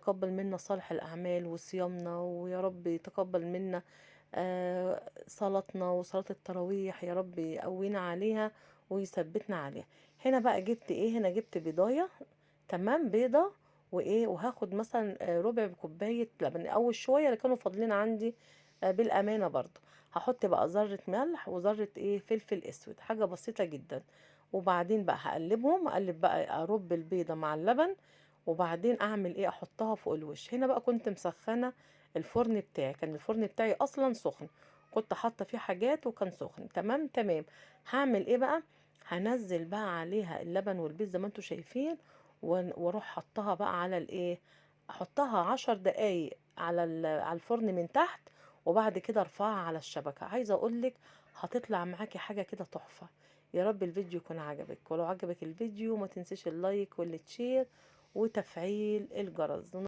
يتقبل منا صالح الأعمال وصيامنا، ويا رب يتقبل منا صلاتنا وصلاة التراويح، يا رب يقوينا عليها ويثبتنا عليها. هنا بقى جبت ايه؟ هنا جبت بيضايه، تمام، بيضة وايه، وهاخد مثلا ربع كوباية لبن، اول شوية اللي كانوا فاضلين عندي، بالامانة برضو. هحط بقى ذره ملح وذره ايه، فلفل اسود، حاجة بسيطة جدا. وبعدين بقى هقلبهم، اقلب بقى ارب البيضة مع اللبن، وبعدين اعمل ايه، احطها فوق الوش. هنا بقى كنت مسخنه الفرن بتاعي، كان الفرن بتاعي اصلا سخن، كنت حاطه فيه حاجات وكان سخن، تمام تمام. هعمل ايه بقى، هنزل بقى عليها اللبن والبيض زي ما انتم شايفين، واروح حطها بقى على الايه، احطها 10 دقايق على الفرن من تحت، وبعد كده ارفعها على الشبكة. عايزه اقولك هتطلع معاكي حاجة كده تحفة. يا رب الفيديو يكون عجبك، ولو عجبك الفيديو ما تنسيش ال like وال share وتفعيل الجرس.